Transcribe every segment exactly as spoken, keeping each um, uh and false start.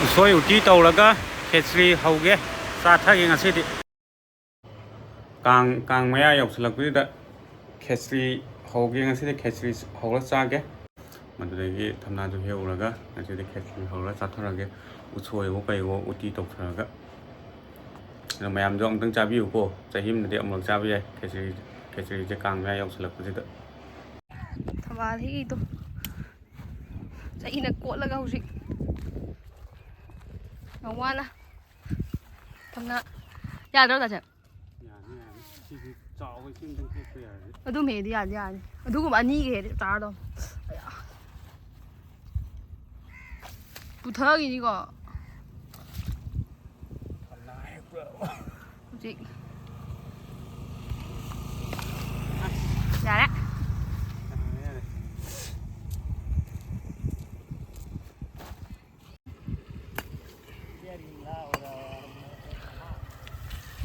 ꯎꯁꯣꯏ ꯎꯇꯤ ꯇꯧꯔꯒ ꯈꯦꯆ꯭ꯔꯤ ꯍꯧꯒꯦ, ꯆꯥꯊꯒꯦ ꯉꯁꯤꯗꯤ꯫ ꯀꯥꯡ, ꯀꯥꯡ ꯃꯌꯥ ꯌꯧꯁꯤꯜꯂꯛꯄꯁꯤꯗ ꯈꯦꯆ꯭ꯔꯤ ꯍꯧꯒꯦ ꯉꯁꯤꯗꯤ꯫ ꯈꯦꯆ꯭ꯔꯤ ꯍꯧꯔ ꯆꯥꯒꯦ꯫ ꯃꯗꯨꯗꯒꯤ ꯊꯝꯅꯥꯁꯨ ꯍꯦꯛꯎꯔꯒ ꯉꯁꯤꯗꯤ ꯈꯦꯆ꯭ꯔꯤ ꯍꯧꯔ ꯆꯥꯊꯔꯒꯦ꯫ ꯎꯁꯣꯏꯋꯣ ꯀꯩꯋꯣ ꯎꯇꯤ ꯇꯧꯊꯔꯒ꯫ ꯑꯗꯣ ꯃꯌꯥꯝꯁꯨ ꯑꯃꯨꯛꯇꯪ ꯆꯥꯕꯤꯌꯨꯀꯣ꯫ ꯆꯍꯤ ꯑꯃꯗꯗꯤ ꯑꯃꯨꯛ ꯆꯥꯕ ꯌꯥꯏ ꯈꯦꯆ꯭ꯔꯤ, ꯈꯦꯆ꯭ꯔꯤꯁꯦ ꯀꯥꯡ ꯃꯌꯥ ꯌꯧꯁꯤꯜꯂꯛꯄꯁꯤꯗ꯫ ꯊꯝꯕꯥꯜ ꯍꯦꯛꯏꯗꯣ ꯆꯩꯅ ꯀꯣꯠꯂꯒ ꯍꯧꯖꯤꯛ꯫ ꯌꯥꯝ ꯋꯥꯅ꯫ ꯊꯝꯅꯥ ꯌꯥꯗ꯭ꯔꯣ, ꯗꯥ ꯖꯦꯝ? ꯌꯥꯅꯤ, ꯌꯥꯅꯤ꯫ ꯁꯤꯗꯤ ꯆꯥꯎꯕ ꯏꯁꯤꯡꯗꯪ ꯇꯦꯛꯄ ꯌꯥꯔꯗꯤ꯫ ꯑꯗꯨꯝ ꯍꯦꯛꯑꯗꯤ ꯌꯥꯗꯤ ꯌꯥꯅꯤ꯫ ꯑꯗꯨꯒꯨꯝꯕ ꯑꯅꯤꯒ ꯍꯦꯛꯑꯗꯤ ꯆꯞ ꯆꯥꯔꯗꯧꯅꯤ꯫ ꯑꯌꯥ꯫ ꯄꯨꯊꯈꯤꯅꯤꯀꯣ꯫ ꯍꯧꯖꯤꯛ꯫ ꯌꯥꯔꯦ꯫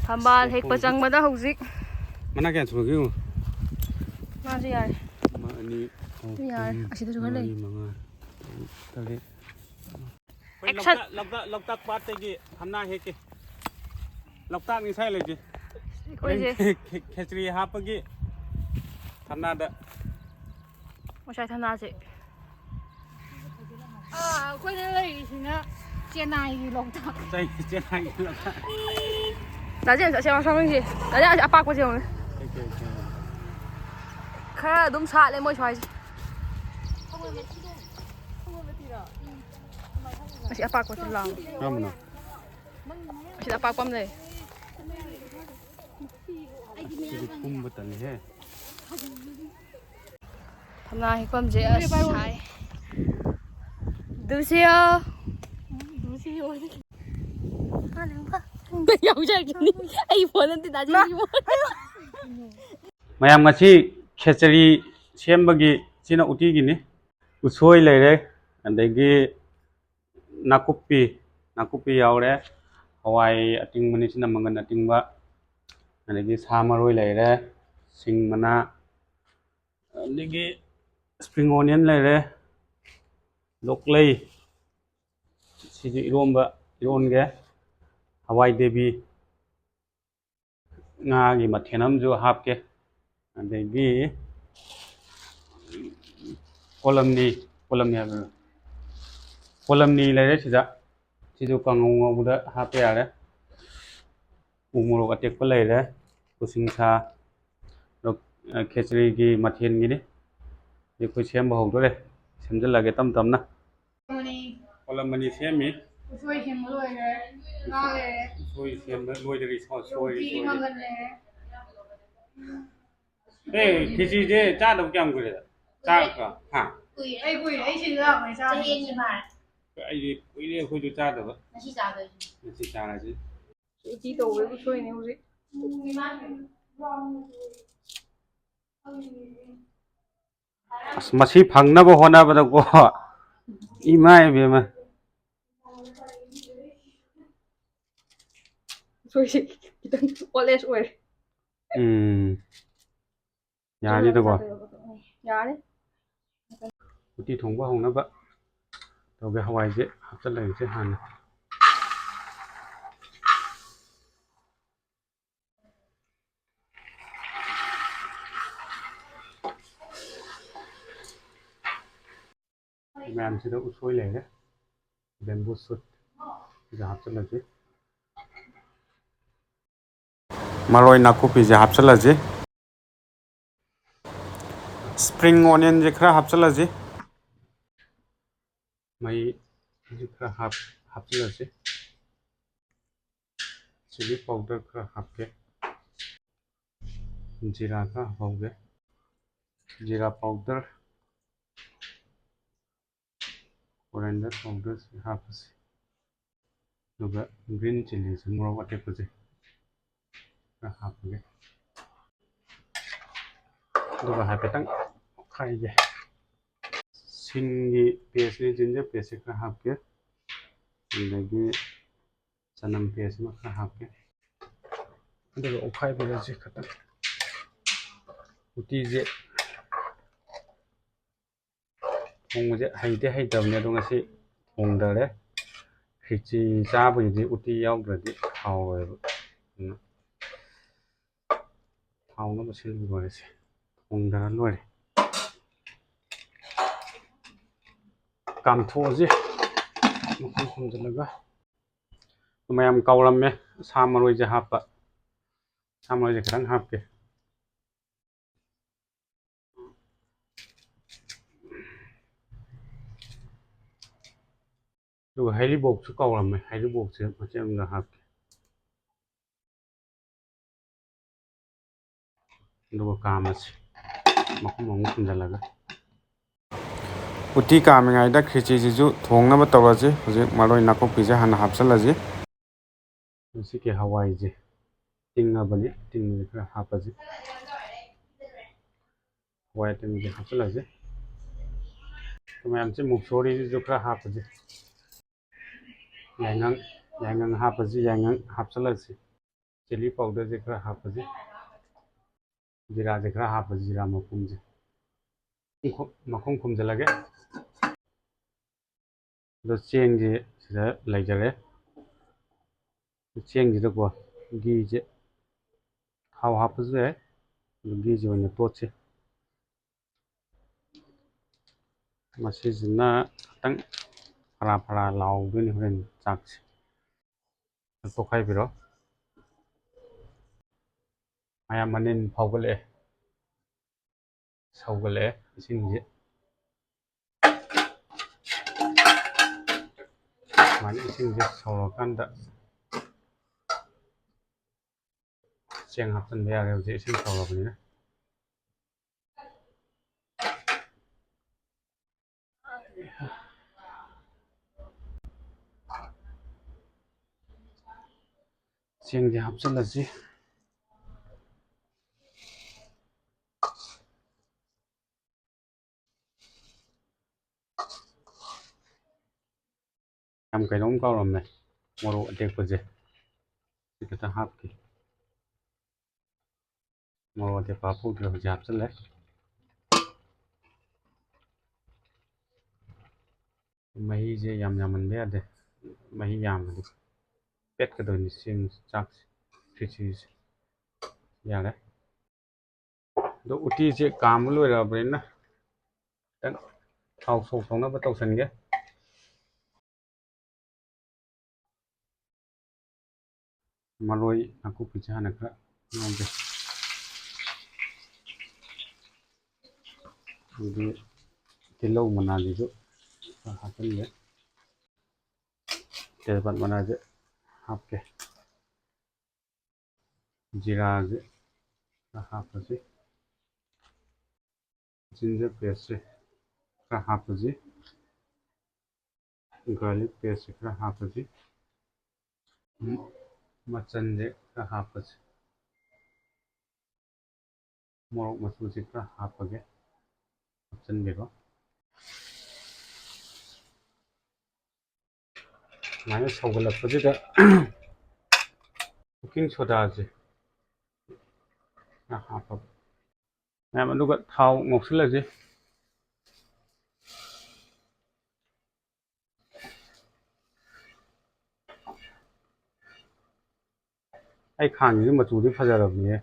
ꯊꯝꯕꯥꯜ ꯍꯦꯛꯄ ꯆꯪꯕꯗ ꯍꯧꯖꯤꯛ꯫ ꯃꯅꯥ ꯀꯌꯥ ꯁꯨꯔꯒꯦ ꯌꯦꯡꯉꯨ꯫ ꯃꯥꯁꯨ ꯌꯥꯔꯦ꯫ ꯑꯃ, ꯑꯅꯤ, ꯑꯍꯨꯝ, ꯌꯥꯔꯦ꯫ ꯃꯔꯤ, ꯑꯁꯤꯗꯁꯨ ꯈꯔ ꯂꯩ꯫ ꯃꯉꯥ, ꯇꯔꯨꯛ, ꯇꯔꯦꯠ꯫ ꯑꯩꯈꯣꯏ ꯑꯦꯛꯁꯟ! ꯂꯣꯛꯇꯥꯛ, ꯂꯣꯛꯇꯥꯛ, ꯂꯣꯛꯇꯥꯛ ꯄꯥꯠꯇꯒꯤ ꯊꯝꯅꯥ ꯍꯦꯛꯀꯦ꯫ ꯂꯣꯛꯇꯥꯛꯅꯤ ꯁ꯭ꯋꯥꯏ ꯂꯩꯁꯦ꯫ ꯑꯩꯈꯣꯏꯁꯦ꯫ ꯍꯣꯔꯦꯟ ꯈꯦ-, ꯈꯦ-, ꯈꯦꯆ꯭ꯔꯤ ꯍꯥꯞꯄꯒꯤ ꯊꯝꯅꯥꯗ꯫ ꯉꯁꯥꯏ ꯊꯝꯅꯥꯁꯦ꯫ ꯑꯥ, ꯑꯩꯈꯣꯏꯅ ꯂꯩꯔꯤꯁꯤꯅ ꯆꯦꯟꯅꯥꯏꯒꯤ ꯂꯣꯛꯇꯥꯛ꯫ ꯆꯦ-, ꯆꯦꯟꯅꯥꯏꯒꯤ ꯂꯣꯛꯇꯥꯛ꯫ ꯗꯥ ꯖꯦꯝꯁ, ꯑꯁꯦꯡꯕ ꯁꯥꯃꯟꯁꯦ꯫ ꯗꯥ ꯖꯦꯝꯁ, ꯑꯄꯥꯛꯄꯁꯦ ꯌꯦꯡꯉꯨꯅꯦ꯫ Okay, okay. ꯈꯔ ꯑꯗꯨꯝ ꯁꯥꯠꯂꯦ ꯃꯣꯏ ꯁ꯭ꯋꯥꯏꯁꯦ꯫ ꯑꯁꯤ ꯑꯄꯥꯛꯄꯁꯤ ꯂꯥꯎ꯫ ꯀꯔꯝꯕꯅꯣ? ꯑꯁꯤꯗ ꯑꯄꯥꯛꯄ ꯑꯃ ꯂꯩ꯫ ꯁꯤꯗꯤ ꯀꯨꯝꯕ ꯇꯜꯂꯤꯍꯦ꯫ ꯊꯝꯅꯥ ꯍꯦꯛꯐꯝꯁꯦ ꯑꯁ ꯁꯥꯏ꯫ ꯗꯨꯁꯤꯌꯣ꯫ ꯌꯥꯎꯖꯔꯛꯀꯅꯤ꯫ ꯑꯩ ꯐꯣꯟ ꯅꯠꯇꯦ, ꯗꯥ ꯖꯦꯝꯁꯀꯤ ꯐꯣꯟ꯫ ꯃꯌꯥꯝ, ꯉꯁꯤ ꯈꯦꯆꯔꯤ ꯁꯦꯝꯕꯒꯤ ꯁꯤꯅ ꯎꯇꯤꯒꯤꯅꯤ꯫ ꯎꯁꯣꯏ ꯂꯩꯔꯦ, ꯑꯗꯒꯤ ꯅꯥꯀꯨꯞꯄꯤ, ꯅꯥꯀꯨꯞꯄꯤ ꯌꯥꯎꯔꯦ, ꯍꯋꯥꯏ ꯑꯇꯤꯡꯕꯅꯤ, ꯁꯤꯅ ꯃꯪꯒꯟ ꯑꯇꯤꯡꯕ, ꯑꯗꯒꯤ ꯁꯥ ꯃꯔꯣꯏ ꯂꯩꯔꯦ, ꯁꯤꯡ ꯃꯅꯥ, ꯑꯗꯒꯤ spring onion ꯂꯩꯔꯦ, ꯂꯣꯛꯂꯩ, ꯁꯤꯁꯨ ꯏꯔꯣꯝꯕ ꯏꯔꯣꯟꯒꯦ꯫ ꯍꯋꯥꯏ ꯗꯦꯕꯤ ꯉꯥꯒꯤ ꯃꯊꯦꯜ ꯑꯃꯁꯨ ꯍꯥꯞꯀꯦ꯫ ꯑꯗꯒꯤ ꯀꯣꯂꯝꯅꯤ, ꯀꯣꯂꯝꯅꯤ ꯍꯥꯏꯕ, ꯀꯣꯂꯝꯅꯤ ꯂꯩꯔꯦ ꯁꯤꯗ꯫ ꯁꯤꯁꯨ ꯀꯥꯡꯉꯧ ꯉꯧꯕꯗ ꯍꯥꯞꯄ ꯌꯥꯔꯦ꯫ ꯎ ꯃꯣꯔꯣꯛ ꯑꯇꯦꯛꯄ ꯂꯩꯔꯦ, ꯎꯁꯤꯡꯁꯥ, ꯑꯗꯣ, ꯑ, ꯈꯦꯆ꯭ꯔꯤꯒꯤ ꯃꯊꯦꯜꯒꯤꯅꯤ꯫ ꯑꯩꯈꯣꯏ ꯁꯦꯝꯕ ꯍꯧꯗꯣꯔꯦ, ꯁꯦꯝꯖꯤꯜꯂꯒꯦ ꯇꯞ ꯇꯞꯅ꯫ ꯃꯅꯤ꯫ ꯀꯣꯂꯝ ꯃꯅꯤ ꯁꯦꯝꯃꯤ꯫ ꯎꯁꯣꯏ ꯁꯦꯝꯕ ꯂꯣꯏꯈ꯭ꯔꯦ꯫ ꯉꯥ ꯂꯩꯔꯦ꯫ ꯎꯁꯣꯏ ꯁꯦꯝꯕ ꯂꯣꯏꯗ꯭ꯔꯤ, ꯁꯣ-, ꯁꯣꯏꯔꯤ, ꯌꯣꯡꯀꯤ ꯁꯣꯏꯔꯤ꯫ ꯃꯪꯒꯟ ꯂꯩꯔꯦ꯫ ꯑꯦ, ꯈꯦꯆꯤꯁꯦ ꯆꯥꯗꯕ ꯀꯌꯥꯝ ꯀꯨꯏꯔꯦ? ꯆꯥꯔꯛꯄ꯭ꯔꯣ? ꯍꯥ? ꯀꯨꯏꯔꯦ꯫ ꯑꯩ ꯀꯨꯏꯔꯦ꯫ ꯑꯩ ꯁꯤꯗ ꯂꯥꯛꯄꯗꯩ ꯆꯥꯗ꯭ꯔꯤ꯫ ꯆꯍꯤ ꯑꯅꯤ ꯐꯥꯔꯦ꯫ ꯑꯩꯗꯤ ꯀꯨꯏꯔꯦ ꯑꯩꯈꯣꯏꯁꯨ ꯆꯥꯗꯕ꯫ ꯉꯁꯤ ꯆꯥꯗꯣꯏꯅꯦ꯫ ꯉꯁꯤ ꯆꯥꯔꯁꯤ꯫ ꯎꯇꯤ ꯇꯧꯕꯩ ꯎꯁꯣꯏꯅꯦ ꯍꯧꯖꯤꯛ꯫ ꯑꯁ, ꯃꯁꯤ ꯐꯪꯅꯕ ꯍꯣꯠꯅꯕꯗꯀꯣ, ꯏꯃꯥ ꯏꯕꯦꯝꯃ꯫ ꯎꯁꯣꯏꯁꯦ ꯈꯤꯇꯪ ꯑꯣꯜ ꯑꯦꯖ ꯑꯣꯏꯔꯦ꯫ ꯎꯝ꯫ ꯌꯥꯅꯤꯗꯀꯣ? ꯌꯥꯅꯤ꯫ ꯎꯇꯤ ꯊꯣꯡꯕ ꯍꯧꯅꯕ ꯇꯧꯒꯦ꯫ ꯍꯋꯥꯏꯁꯦ ꯍꯥꯞꯆꯤꯜꯂꯒꯦ ꯍꯥꯟꯅ꯫ ꯃꯌꯥꯝꯁꯤꯗ ꯎꯁꯣꯏ ꯂꯩꯔꯦ, ꯕꯦꯝꯕꯨ ꯁꯨꯠ, ꯁꯤꯗ ꯍꯥꯞꯆꯤꯜꯂꯁꯤ꯫ ꯃꯔꯣꯏ ꯅꯥꯀꯨꯞꯄꯤꯁꯦ ꯍꯥꯞꯆꯤꯜꯂꯁꯤ꯫ ꯁ꯭ꯄ꯭ꯔꯤꯡ ꯑꯣꯅꯤꯌꯟꯁꯦ ꯈꯔ ꯍꯥꯞꯆꯤꯜꯂꯁꯤ꯫ ꯃꯍꯤ ꯈꯔ ꯍꯥꯞ-, ꯍꯥꯞꯆꯤꯜꯂꯁꯤ꯫ ꯆꯤꯂꯤ ꯄꯥꯎꯗꯔ ꯈꯔ ꯍꯥꯞꯀꯦ꯫ ꯖꯤꯔꯥ ꯈꯔ ꯍꯥꯞꯍꯧꯒꯦ꯫ ꯖꯤꯔꯥ ꯄꯥꯎꯗꯔ, ꯀꯣꯔꯤꯌꯦꯟꯗꯔ ꯄꯥꯎꯗꯔꯁꯤ ꯍꯥꯞꯄꯁꯤ꯫ ꯑꯗꯨꯒ ꯒ꯭ꯔꯤꯟ ꯆꯤꯂꯤꯁꯦ, ꯃꯣꯔꯣꯛ ꯑꯇꯦꯛꯄꯁꯦ ꯈꯔ ꯍꯥꯞꯄꯒꯦ꯫ ꯑꯗꯨꯒ ꯍꯥꯏꯐꯦꯠꯇꯪ ꯑꯣꯠꯈꯥꯏꯒꯦ꯫ ꯁꯤꯡꯒꯤ ꯄꯦꯁꯅꯦ, ꯖꯤꯟꯖꯔ ꯄꯦꯁꯁꯦ ꯈꯔ ꯍꯥꯞꯀꯦ꯫ ꯑꯗꯒꯤ ꯆꯅꯝ ꯄꯦꯁ ꯑꯃ ꯈꯔ ꯍꯥꯞꯀꯦ꯫ ꯑꯗꯨꯒ ꯑꯣꯠꯈꯥꯏꯕꯤꯔꯁꯤ ꯈꯇꯪ꯫ ꯎꯇꯤꯁꯦ ꯊꯣꯡꯕꯁꯦ ꯍꯩꯗꯤ ꯍꯩꯇꯕꯅꯦ, ꯑꯗꯣ ꯉꯁꯤ ꯊꯣꯡꯗꯔꯦ꯫ ꯈꯦꯆꯤ ꯆꯥꯕꯒꯤꯗꯤ ꯎꯇꯤ ꯌꯥꯎꯗ꯭ꯔꯗꯤ ꯍꯥꯎꯔꯣꯏꯕ꯫ ꯑꯗꯨꯅ ꯍꯥꯎꯅꯕ ꯁꯤꯜꯂ ꯂꯣꯏꯔꯦꯁꯦ꯫ ꯊꯣꯡꯗꯅ ꯂꯣꯏꯔꯦ꯫ ꯀꯥꯝꯊꯣꯛꯑꯁꯤ꯫ ꯃꯈꯨꯝ ꯈꯨꯝꯖꯤꯜꯂꯒ꯫ ꯃꯌꯥꯝ ꯀꯥꯎꯔꯝꯃꯦ ꯁꯥ ꯃꯔꯣꯏꯁꯦ ꯍꯥꯞꯄ꯫ ꯁꯥ ꯃꯔꯣꯏꯁꯦ ꯈꯤꯇꯪ ꯍꯥꯞꯀꯦ꯫ ꯑꯗꯨꯒ ꯍꯩꯔꯤꯕꯣꯞꯁꯨ ꯀꯥꯎꯔꯝꯃꯦ, ꯍꯩꯔꯤꯕꯣꯞꯁꯦ ꯃꯆꯦꯠ ꯑꯃꯒ ꯍꯥꯞꯀꯦ꯫ ꯑꯗꯨꯒ ꯀꯥꯝꯃꯁꯤ꯫ ꯃꯈꯨꯝ ꯑꯃꯨꯛ ꯈꯨꯝꯖꯤꯜꯂꯒ꯫ ꯎꯇꯤ ꯀꯥꯝꯃꯤꯉꯩꯗ ꯈꯦꯆꯤꯁꯤꯁꯨ ꯊꯣꯡꯅꯕ ꯇꯧꯔꯁꯤ꯫ ꯍꯧꯖꯤꯛ ꯃꯔꯣꯏ ꯅꯥꯀꯨꯞꯄꯤꯁꯦ ꯍꯥꯟꯅ ꯍꯥꯞꯆꯤꯜꯂꯁꯤ꯫ ꯍꯧꯖꯤꯛꯀꯤ ꯍꯋꯥꯏꯁꯦ ꯇꯤꯡꯉꯕꯅꯤ, ꯇꯤꯡꯕꯁꯦ ꯈꯔ ꯍꯥꯞꯄꯁꯤ꯫ ꯍꯋꯥꯏ ꯑꯇꯤꯡꯕꯁꯦ ꯍꯥꯞꯆꯤꯜꯂꯁꯤ꯫ ꯃꯌꯥꯝꯁꯦ ꯃꯨꯛꯁꯣꯔꯤꯁꯤꯁꯨ ꯈꯔ ꯍꯥꯞꯄꯁꯤ꯫ ꯌꯥꯏꯉꯪ, ꯌꯥꯏꯉꯪ ꯍꯥꯞꯄꯁꯤ, ꯌꯥꯏꯉꯪ ꯍꯥꯞꯆꯤꯜꯂꯁꯤ꯫ ꯆꯤꯂꯤ ꯄꯥꯎꯗꯔꯁꯦ ꯈꯔ ꯍꯥꯞꯄꯁꯤ꯫ ꯖꯤꯔꯥꯁꯦ ꯈꯔ ꯍꯥꯞꯄꯁꯤ, ꯖꯤꯔꯥ ꯃꯄꯨꯝꯁꯦ꯫ ꯃꯈꯨꯝ ꯈꯨꯝꯖꯤꯜꯂꯒꯦ꯫ ꯑꯗꯣ ꯆꯦꯡꯁꯦ ꯁꯤꯗ ꯂꯩꯖꯔꯦ꯫ ꯆꯦꯡꯁꯤꯗꯀꯣ ꯘꯤꯁꯦ, ꯊꯥꯎ ꯍꯥꯞꯄꯁꯨ ꯌꯥꯏ, ꯑꯗꯨ ꯘꯤꯁꯦ ꯑꯣꯏꯅ ꯇꯣꯠꯁꯤ꯫ ꯃꯁꯤꯁꯤꯅ ꯈꯤꯇꯪ ꯐꯔꯥ ꯐꯔꯥ ꯂꯥꯎꯗꯣꯏꯅꯤ ꯍꯣꯔꯦꯟ ꯆꯥꯛꯁꯦ꯫ ꯇꯣꯈꯥꯏꯕꯤꯔꯣ꯫ ꯃꯌꯥꯝ ꯃꯅꯤꯟ ꯐꯥꯎꯒꯠꯂꯛꯑꯦ, ꯁꯧꯒꯠꯂꯛꯑꯦ ꯏꯁꯤꯡꯁꯦ꯫ ꯁꯨꯃꯥꯏꯅ ꯏꯁꯤꯡꯁꯦ ꯁꯧꯔꯀꯥꯟꯗ ꯆꯦꯡ ꯍꯥꯞꯆꯤꯟꯕ ꯌꯥꯔꯦ꯫ ꯍꯧꯖꯤꯛ ꯏꯁꯤꯡ ꯁꯧꯔꯕꯅꯤꯅ꯫ ꯆꯦꯡꯁꯦ ꯍꯥꯞꯆꯤꯜꯂꯁꯤ꯫ ꯌꯥꯝ ꯀꯩꯅꯣꯝ ꯀꯥꯎꯔꯝꯃꯦ, ꯃꯣꯔꯣꯛ ꯑꯇꯦꯛꯄꯁꯦ ꯁꯤ ꯈꯤꯇ ꯍꯥꯞꯀꯦ꯫ ꯃꯣꯔꯣꯛ ꯑꯇꯦꯛꯄ ꯍꯥꯞꯍꯧꯗ꯭ꯔꯦ, ꯍꯧꯖꯤꯛ ꯍꯥꯞꯆꯤꯜꯂꯦ꯫ ꯃꯍꯤꯁꯦ ꯌꯥꯝ ꯌꯥꯝꯍꯟꯕ ꯌꯥꯗꯦ, ꯃꯍꯤ ꯌꯥꯝꯕꯗꯤ ꯄꯦꯠꯀꯗꯣꯏꯅꯤ ꯆꯦꯡ ꯆꯥꯛꯁꯦ, ꯈꯦꯆꯤꯁꯦ꯫ ꯌꯥꯔꯦ꯫ ꯑꯗꯣ ꯎꯇꯤꯁꯦ ꯀꯥꯝꯕ ꯂꯣꯏꯔꯛꯑꯕꯅꯤꯅ ꯈꯤꯇꯪ ꯊꯥꯎ ꯁꯣꯛ ꯇꯧꯅꯕ ꯇꯧꯁꯟꯒꯦ꯫ ꯃꯔꯣꯏ ꯅꯥꯀꯨꯞꯄꯤꯁꯦ ꯍꯥꯟꯅ ꯈꯔ ꯉꯧꯒꯦ꯫ ꯑꯗꯒꯤ ꯇꯤꯜꯍꯧ ꯃꯅꯥꯁꯤꯁꯨ ꯈꯔ ꯍꯥꯞꯆꯤꯟꯒꯦ꯫ ꯇꯦꯖꯄꯥꯠ ꯃꯅꯥꯁꯦ ꯍꯥꯞꯀꯦ꯫ ꯖꯤꯔꯥꯁꯦ ꯈꯔ ꯍꯥꯞꯄꯁꯤ꯫ Ginger paste ꯁꯦ ꯈꯔ ꯍꯥꯞꯄꯁꯤ꯫ Garlic paste ꯁꯦ ꯈꯔ ꯍꯥꯞꯄꯁꯤ꯫ ꯎꯝ, ꯃꯆꯜꯁꯦ ꯈꯔ ꯍꯥꯞꯄꯁꯤ꯫ ꯃꯣꯔꯣꯛ ꯃꯆꯨꯁꯦ ꯈꯔ ꯍꯥꯞꯄꯒꯦ꯫ ꯍꯥꯞꯆꯤꯟꯕꯤꯔꯣ꯫ ꯁꯨꯃꯥꯏꯅ ꯁꯧꯒꯠꯂꯛꯄꯁꯤꯗ baking soda ꯁꯦ ꯈꯔ ꯍꯥꯞꯄꯒꯦ꯫ ꯃꯌꯥꯝ, ꯑꯗꯨꯒ ꯊꯥꯎ ꯉꯧꯁꯤꯜꯂꯁꯤ꯫ ꯑꯩ ꯈꯥꯡꯁꯤꯁꯨ ꯃꯆꯨꯗꯤ ꯐꯖꯔꯕꯅꯤꯍꯦ꯫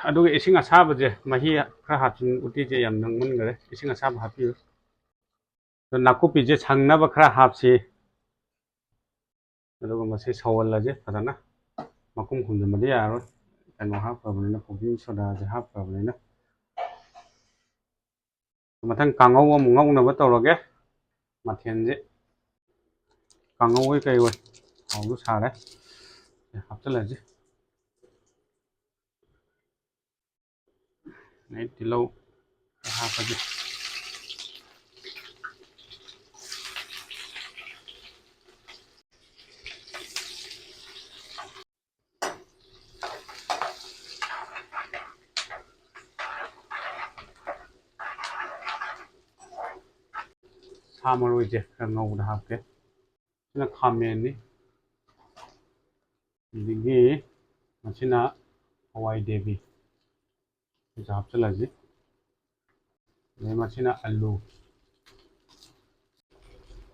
ꯑꯗꯨꯒ ꯏꯁꯤꯡ ꯑꯁꯥꯕꯁꯦ, ꯃꯍꯤ ꯈꯔ ꯍꯥꯞꯆꯤꯟ, ꯎꯇꯤꯁꯦ ꯌꯥꯝ ꯅꯪꯃꯟꯈꯔꯦ, ꯏꯁꯤꯡ ꯑꯁꯥꯕ ꯍꯥꯞꯄꯤꯌꯨ꯫ ꯑꯗꯣ ꯅꯥꯀꯨꯞꯄꯤꯁꯦ ꯁꯪꯅꯕ ꯈꯔ ꯍꯥꯞꯁꯤ꯫ ꯑꯗꯨꯒ ꯃꯁꯤ ꯁꯧꯍꯜꯂꯁꯦ ꯐꯖꯅ꯫ ꯃꯈꯨꯝ ꯈꯨꯝꯖꯤꯟꯕꯗꯤ ꯌꯥꯔꯔꯣꯏ, ꯀꯩꯅꯣ ꯍꯥꯞꯈ꯭ꯔꯕꯅꯤꯅ, baking soda ꯁꯦ ꯍꯥꯞꯈ꯭ꯔꯕꯅꯤꯅ꯫ ꯃꯊꯪ ꯀꯥꯡꯉꯧ ꯑꯃꯨꯛ ꯉꯧꯅꯕ ꯇꯧꯔꯒꯦ꯫ ꯃꯊꯦꯜꯁꯦ ꯀꯥꯡꯉꯧ ꯑꯣꯏ ꯀꯩ ꯑꯣꯏ ꯍꯥꯎꯗꯨ ꯁꯥꯔꯦ꯫ ꯍꯥꯞꯆꯤꯜꯂꯁꯤ꯫ ꯑꯩ ꯇꯤꯜꯍꯧ ꯈꯔ ꯍꯥꯞꯄꯒꯦ꯫ ꯁꯥ ꯃꯔꯣꯏꯁꯦ ꯈꯔ ꯉꯧꯕꯗ ꯍꯥꯞꯀꯦ꯫ ꯁꯤꯅ ꯈꯥꯃꯦꯟꯅꯤ꯫ ꯑꯗꯒꯤ ꯃꯁꯤꯅ ꯍꯋꯥꯏ ꯗꯦꯕꯤ꯫ ꯁꯤꯁꯨ ꯍꯥꯞꯆꯤꯜꯂꯁꯤ꯫ ꯑꯗꯩ ꯃꯁꯤꯅ ꯑꯂꯨ꯫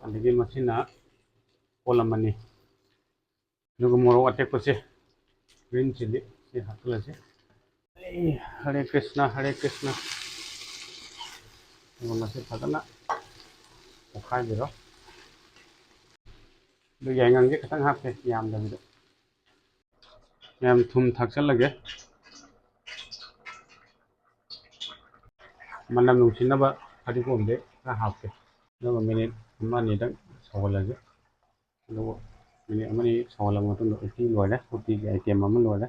ꯑꯗꯒꯤ ꯃꯁꯤꯅ ꯑꯣꯜꯂꯝꯃꯅꯤ꯫ ꯑꯗꯨꯒ ꯃꯣꯔꯣꯛ ꯑꯇꯦꯛꯄꯁꯦ, green chilli ꯁꯤ ꯍꯥꯞꯆꯤꯜꯂꯁꯤ꯫ ꯑꯩ ꯍꯔꯦ ꯀ꯭ꯔꯤꯁꯅ, ꯍꯔꯦ ꯀ꯭ꯔꯤꯁꯅ꯫ ꯑꯗꯨꯒ ꯃꯁꯤ ꯐꯖꯅ ꯑꯣꯠꯈꯥꯏꯕꯤꯔꯣ꯫ ꯑꯗꯨ ꯌꯥꯏꯉꯪꯁꯦ ꯈꯤꯇꯪ ꯍꯥꯞꯀꯦ, ꯌꯥꯝꯗꯕꯤꯗ꯫ ꯃꯌꯥꯝ ꯊꯨꯝ ꯊꯥꯛꯆꯜꯂꯒꯦ꯫ ꯃꯅꯝ ꯅꯨꯡꯁꯤꯅꯕ ꯐꯗꯤꯒꯣꯝꯁꯦ ꯈꯔ ꯍꯥꯞꯀꯦ꯫ ꯑꯗꯨꯒ ꯃꯤꯅꯤꯠ ꯑꯃ ꯑꯅꯤꯗꯪ ꯁꯧꯍꯜꯂꯁꯦ꯫ ꯑꯗꯨꯒ ꯃꯤꯅꯤꯠ ꯑꯃ ꯑꯅꯤ ꯁꯧꯍꯜꯂꯕ ꯃꯇꯨꯡꯗ ꯎꯇꯤ ꯂꯣꯏꯔꯦ꯫ ꯎꯇꯤꯒꯤ item ꯑꯃ ꯂꯣꯏꯔꯦ꯫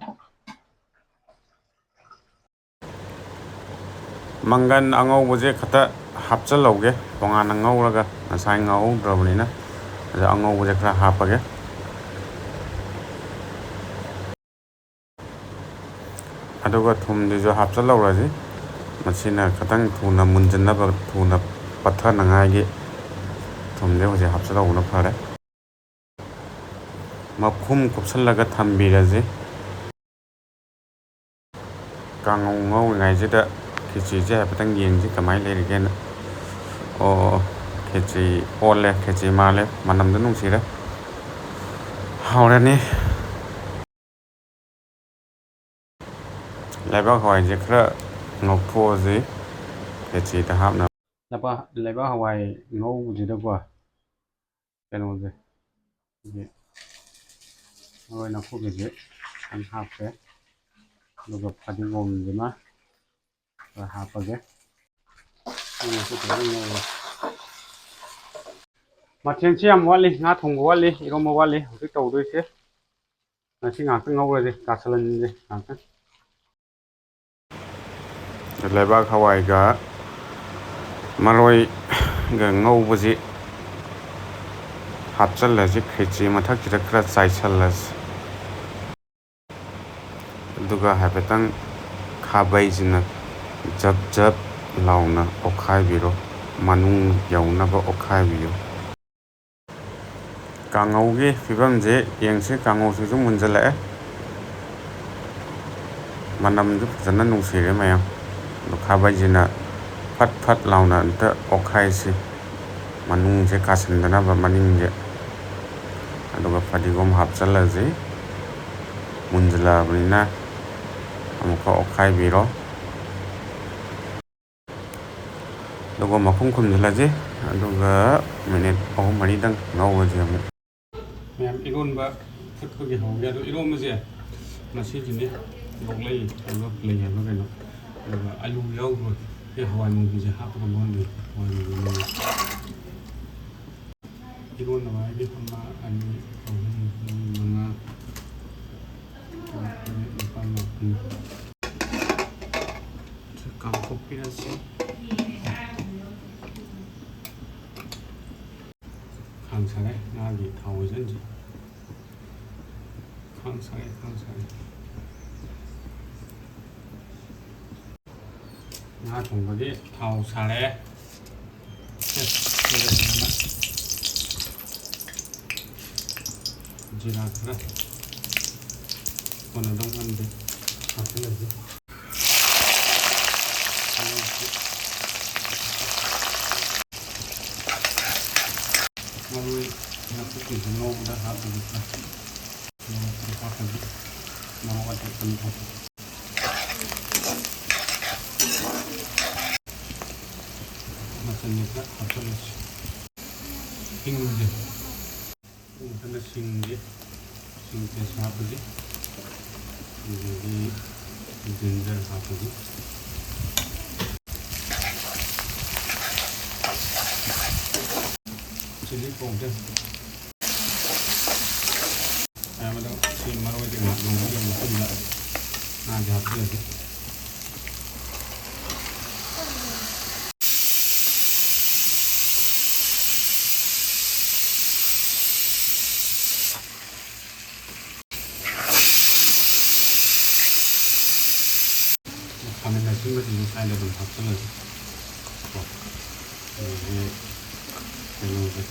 ꯃꯪꯒꯟ ꯑꯉꯧꯕꯁꯦ ꯈꯛꯇ ꯍꯥꯞꯆꯜꯍꯧꯒꯦ, ꯇꯣꯉꯥꯟꯅ ꯉꯧꯔꯒ, ꯉꯁꯥꯏ ꯉꯧꯍꯧꯗ꯭ꯔꯕꯅꯤꯅ꯫ ꯑꯗ ꯑꯉꯧꯕꯁꯦ ꯈꯔ ꯍꯥꯞꯄꯒꯦ꯫ ꯑꯗꯨꯒ ꯊꯨꯝꯗꯨꯁꯨ ꯍꯥꯞꯆꯜꯍꯧꯔꯁꯤ꯫ ꯃꯁꯤꯅ ꯈꯤꯇꯪ ꯊꯨꯅ ꯃꯨꯟꯖꯟꯅꯕ, ꯊꯨꯅ ꯄꯠꯊꯅꯉꯥꯏꯒꯤ ꯊꯨꯝꯁꯦ ꯍꯧꯖꯤꯛ ꯍꯥꯞꯆꯜꯍꯧꯕꯅ ꯐꯔꯦ꯫ ꯃꯈꯨꯝ ꯀꯨꯞꯁꯜꯂꯒ ꯊꯝꯕꯤꯔꯁꯤ꯫ ꯀꯥꯡꯉꯧ ꯉꯧꯔꯤꯉꯩꯁꯤꯗ ꯈꯦꯆꯤꯁꯦ ꯍꯥꯏꯐꯦꯠꯇꯪ ꯌꯦꯡꯁꯤ ꯀꯃꯥꯏꯅ ꯂꯩꯔꯤꯒꯦꯅ꯫ ꯑꯣ, ꯈꯦꯆꯤ ꯑꯣꯜꯂꯦ, ꯈꯦꯆꯤ ꯃꯥꯜꯂꯦ, ꯃꯅꯝꯗꯣ ꯅꯨꯡꯁꯤꯔꯦ꯫ ꯍꯧꯔꯅꯤ꯫ ꯂꯩꯕꯥꯛ ꯍꯋꯥꯏꯁꯦ ꯈꯔ ꯉꯧꯊꯣꯛꯑꯁꯤ ꯈꯦꯆꯤꯗ ꯍꯥꯞꯅꯕ꯫ ꯂꯩꯕꯥꯛ, ꯂꯩꯕꯥꯛ ꯍꯋꯥꯏ ꯉꯧꯕꯁꯤꯗꯀꯣ, ꯀꯩꯅꯣꯁꯦ, ꯑꯩꯈꯣꯏꯒꯤ ꯃꯔꯣꯏ ꯅꯥꯀꯨꯞꯄꯤꯁꯦ ꯈꯤꯇꯪ ꯍꯥꯞꯈ꯭ꯔꯦ, ꯑꯗꯨꯒ ꯐꯗꯤꯒꯣꯝꯁꯤꯃ ꯈꯔ ꯍꯥꯞꯄꯒꯦ꯫ ꯑꯗꯨꯒ ꯁꯤ ꯐꯖꯅ ꯉꯧꯔꯦ꯫ ꯃꯊꯦꯜꯁꯤ ꯌꯥꯝ ꯋꯥꯠꯂꯤ, ꯉꯥ ꯊꯣꯡꯕ ꯋꯥꯠꯂꯤ, ꯏꯔꯣꯝꯕ ꯋꯥꯠꯂꯤ ꯍꯧꯖꯤꯛ ꯇꯧꯗꯣꯏꯁꯦ꯫ ꯉꯁꯤ ꯉꯥꯛꯇꯪ ꯉꯧꯔꯁꯦ, ꯀꯥꯁꯜꯍꯟꯁꯦ ꯉꯥꯛꯇꯪ꯫ ꯂꯩꯕꯥꯛ ꯍꯋꯥꯏꯒ ꯃꯔꯣꯏꯒ ꯉꯧꯕꯁꯤ ꯍꯥꯞꯆꯜꯂꯁꯤ, ꯈꯦꯆꯤ ꯃꯊꯛꯁꯤꯗ ꯈꯔ ꯆꯥꯏꯁꯜꯂꯁꯤ꯫ ꯑꯗꯨꯒ ꯍꯥꯏꯐꯦꯠꯇꯪ ꯈꯥꯕꯩꯁꯤꯅ ꯖꯞ ꯖꯞ ꯂꯥꯎꯅ ꯑꯣꯠꯈꯥꯏꯕꯤꯔꯣ, ꯃꯅꯨꯡ ꯌꯧꯅꯕ ꯑꯣꯠꯈꯥꯏꯕꯤꯌꯨ꯫ ꯀꯥꯡꯉꯧꯒꯤ ꯐꯤꯕꯝꯁꯦ ꯌꯦꯡꯁꯤ, ꯀꯥꯡꯉꯧꯁꯤꯁꯨ ꯃꯨꯟꯖꯜꯂꯛꯑꯦ꯫ ꯃꯅꯝꯁꯨ ꯐꯖꯅ ꯅꯨꯡꯁꯤꯔꯦ ꯃꯌꯥꯝ꯫ ꯑꯗꯣ ꯈꯥꯕꯩꯁꯤꯅ ꯐꯠ ꯐꯠ ꯂꯥꯎꯅ ꯑꯝꯇ ꯑꯣꯠꯈꯥꯏꯁꯤ, ꯃꯅꯨꯡꯁꯦ ꯀꯥꯁꯟꯗꯅꯕ, ꯃꯅꯤꯡꯁꯦ꯫ ꯑꯗꯨꯒ ꯐꯗꯤꯒꯣꯝ ꯍꯥꯞꯆꯤꯜꯂꯁꯤ꯫ ꯃꯨꯟꯖꯜꯂꯛꯑꯕꯅꯤꯅ ꯑꯃꯨꯛꯀ ꯑꯣꯠꯈꯥꯏꯕꯤꯔꯣ꯫ ꯑꯗꯨꯒ ꯃꯈꯨꯝ ꯈꯨꯝꯖꯤꯜꯂꯁꯤ꯫ ꯑꯗꯨꯒ ꯃꯤꯅꯤꯠ ꯑꯍꯨꯝ ꯃꯔꯤꯗꯪ ꯉꯧꯔꯁꯤ ꯑꯃꯨꯛ꯫ ꯃꯌꯥꯝ ꯏꯔꯣꯟꯕ ꯐꯨꯠꯄꯒꯤ ꯍꯧꯔꯦ꯫ ꯑꯗꯣ ꯏꯔꯣꯟꯕꯁꯦ ꯉꯁꯤꯒꯤꯅꯦ ꯂꯣꯛꯂꯩ ꯍꯥꯏꯕ ꯂꯩ ꯍꯥꯏꯕ ꯀꯩꯅꯣ, ꯑꯗꯨꯒ ꯑꯂꯨ ꯌꯥꯎꯔꯣꯏ꯫ ꯑꯩ ꯍꯋꯥꯏ ꯃꯨꯕꯤꯁꯦ ꯍꯥꯞꯄꯒ ꯂꯣꯟꯗꯣꯏꯅꯤ꯫ ꯍꯋꯥꯏ ꯃꯨꯕꯤ ꯂꯣꯟ꯫ ꯏꯔꯣꯟꯅꯕ ꯍꯥꯏꯗꯤ ꯑꯃ, ꯑꯅꯤ, ꯑꯍꯨꯝ, ꯃꯔꯤ, ꯃꯉꯥ, ꯇꯔꯨꯛ, ꯇꯔꯦꯠ, ꯅꯤꯄꯥꯜ, ꯃꯥꯄꯜ꯫ ꯀꯥꯝꯊꯣꯛꯄꯤꯔꯁꯤ꯫ ꯈꯥꯡ ꯁꯥꯔꯦ꯫ ꯉꯥꯒꯤ ꯊꯥꯎ ꯍꯩꯖꯤꯟꯁꯤ꯫ ꯈꯥꯡ ꯁꯥꯔꯦ, ꯈꯥꯡ ꯁꯥꯔꯦ꯫ ꯉꯥ ꯊꯣꯡꯕꯒꯤ ꯊꯥꯎ ꯁꯥꯔꯦ꯫ ꯖꯤꯔꯥ ꯈꯔ ꯀꯣꯟꯅꯗꯧ ꯃꯥꯟꯗꯦ ꯍꯥꯞꯆꯤꯜꯂꯁꯤ꯫ ꯃꯔꯣꯏ ꯅꯥꯀꯨꯞꯄꯤꯁꯨ ꯉꯧꯕꯗ ꯍꯥꯞꯄꯒꯦ꯫ ꯃꯣꯔꯣꯛ ꯈꯔ ꯍꯥꯞꯄꯒꯦ꯫ ꯃꯣꯔꯣꯛ ꯑꯇꯦꯛꯄꯅꯤꯀꯣ꯫ ꯃꯆꯜꯁꯦ ꯈꯔ ꯍꯥꯞꯆꯜꯂꯁꯤ꯫ ꯍꯤꯡꯁꯦ꯫ ꯃꯊꯪꯗ ꯁꯤꯡꯁꯦ, ꯁꯤꯡ ꯄꯦꯁ ꯍꯥꯞꯄꯁꯤ꯫ ꯑꯗꯒꯤ ꯖꯤꯟꯖꯔ ꯍꯥꯞꯄꯁꯤ꯫ Chilli powder. ꯃꯌꯥꯝ ꯑꯗꯣ ꯁꯤ ꯃꯔꯣꯏꯁꯦ ꯉꯥꯏꯍꯥꯛ ꯉꯧꯕꯤꯔꯕ ꯃꯇꯨꯡꯗ ꯉꯥꯁꯦ ꯍꯥꯞꯆꯤꯜꯂꯁꯤ꯫ ꯈꯥꯃꯦꯟ ꯑꯁꯤꯟꯕꯁꯤꯡꯁꯦ ꯁ꯭ꯋꯥꯏꯗ ꯑꯗꯨꯝ ꯍꯥꯞꯆꯤꯜꯂꯁꯤ꯫ ꯀꯣ꯫ ꯑꯗꯒꯤ ꯀꯩꯅꯣꯁꯦ,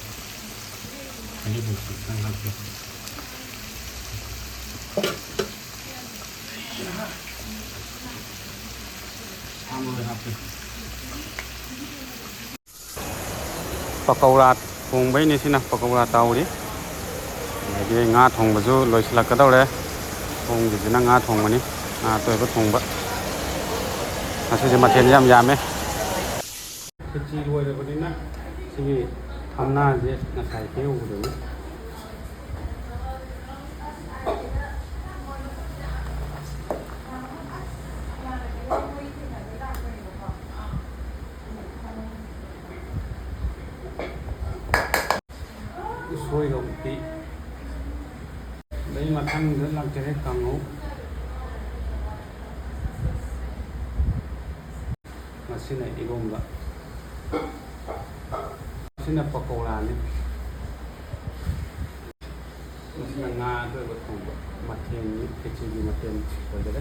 ꯍꯔꯤꯕꯣꯞꯁꯦ ꯈꯤꯇꯪ ꯍꯥꯞꯀꯦ꯫ ꯁꯥ ꯃꯔꯣꯏ ꯍꯥꯞꯀꯦ꯫ ꯄꯀꯧꯔꯥ ꯊꯣꯡꯕꯩꯅꯦ ꯁꯤꯅ, ꯄꯀꯧꯔꯥ ꯇꯥꯎꯔꯤ꯫ ꯑꯗꯒꯤ ꯉꯥ ꯊꯣꯡꯕꯁꯨ ꯂꯣꯏꯁꯤꯜꯂꯛꯀꯗꯧꯔꯦ꯫ ꯊꯣꯡꯒꯤꯁꯤꯅ ꯉꯥ ꯊꯣꯡꯕꯅꯤ, ꯉꯥ ꯑꯇꯣꯏꯕ ꯊꯣꯡꯕ꯫ ꯉꯁꯤꯁꯦ ꯃꯊꯦꯜ ꯌꯥꯝ ꯌꯥꯝꯃꯦ꯫ ꯈꯦꯆꯤ ꯂꯣꯏꯔꯕꯅꯤꯅ ꯁꯤꯒꯤ ꯊꯝꯅꯥꯁꯦ ꯉꯁꯥꯏ ꯍꯦꯛꯎꯕꯗꯨꯅꯤ꯫ ꯎꯁꯣꯏꯒ ꯎꯇꯤ꯫ ꯑꯗꯩ ꯃꯊꯪꯗ ꯂꯥꯛꯆꯔꯦ ꯀꯥꯡꯍꯧ꯫ ꯃꯁꯤꯅ ꯏꯔꯣꯝꯕ꯫ ꯃꯁꯤꯅ ꯄꯀꯧꯔꯥꯅꯤ꯫ ꯃꯁꯤꯅ ꯉꯥ ꯑꯇꯣꯏꯕ ꯊꯣꯡꯕ꯫ ꯃꯊꯦꯜꯅꯤ, ꯈꯦꯆꯤꯒꯤ ꯃꯊꯦꯜ ꯑꯣꯏꯖꯔꯦ꯫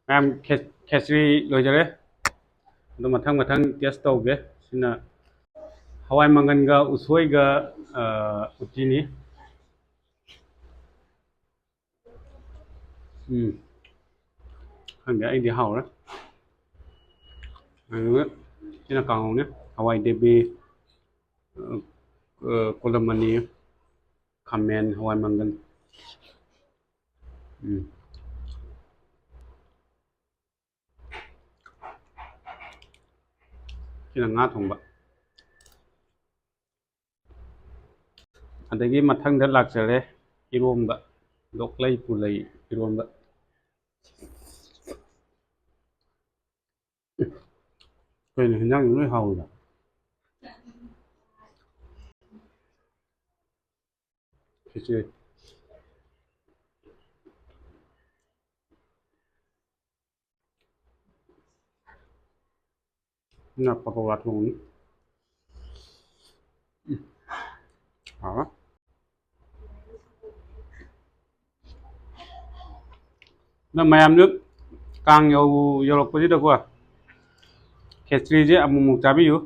ꯃꯌꯥꯝ, ꯈꯦ-, ꯈꯦꯆ꯭ꯔꯤ ꯂꯣꯏꯖꯔꯦ꯫ ꯑꯗꯣ ꯃꯊꯪ ꯃꯊꯪ ꯇꯦꯁ ꯇꯧꯒꯦ꯫ ꯁꯤꯅ ꯍꯋꯥꯏ ꯃꯪꯒꯟꯒ ꯎꯁꯣꯏꯒ, ꯑ, ꯎꯇꯤꯅꯤ꯫ ꯎꯝ꯫ ꯈꯪꯗꯦ, ꯑꯩꯗꯤ ꯍꯥꯎꯔꯦ꯫ ꯑꯗꯨꯒ ꯁꯤꯅ ꯀꯥꯡꯍꯧꯅꯦ꯫ ꯍꯋꯥꯏ ꯗꯦꯕꯤ, ꯑ, ꯑ, ꯀꯣꯂꯝꯃꯅꯤ, ꯈꯥꯃꯦꯟ, ꯍꯋꯥꯏ ꯃꯪꯒꯟ꯫ ꯎꯝ꯫ ꯁꯤꯅ ꯉꯥ ꯊꯣꯡꯕ꯫ ꯑꯗꯒꯤ ꯃꯊꯪꯗ ꯂꯥꯛꯆꯔꯦ ꯏꯔꯣꯝꯕ, ꯂꯣꯛꯂꯩ ꯄꯨꯂꯩ ꯏꯔꯣꯝꯕ꯫ ꯀꯩꯅꯣ, ꯍꯤꯟꯖꯥꯡꯗꯤ ꯂꯣꯏ ꯍꯥꯎꯋꯤꯗ꯫ ꯈꯦꯆ꯭ꯔꯤ꯫ ꯁꯤꯅ ꯄꯀꯧꯔꯥ ꯊꯣꯡꯉꯤ꯫ ꯎꯝ꯫ ꯍꯥꯎꯔꯦ꯫ ꯅꯪ ꯃꯌꯥꯝꯁꯨ ꯀꯥꯡ ꯌꯧ-, ꯌꯧꯔꯛꯄꯁꯤꯗꯀꯣ, ꯈꯦꯆ꯭ꯔꯤꯁꯦ ꯑꯃꯨꯛꯃꯨꯛ ꯆꯥꯕꯤꯌꯨ꯫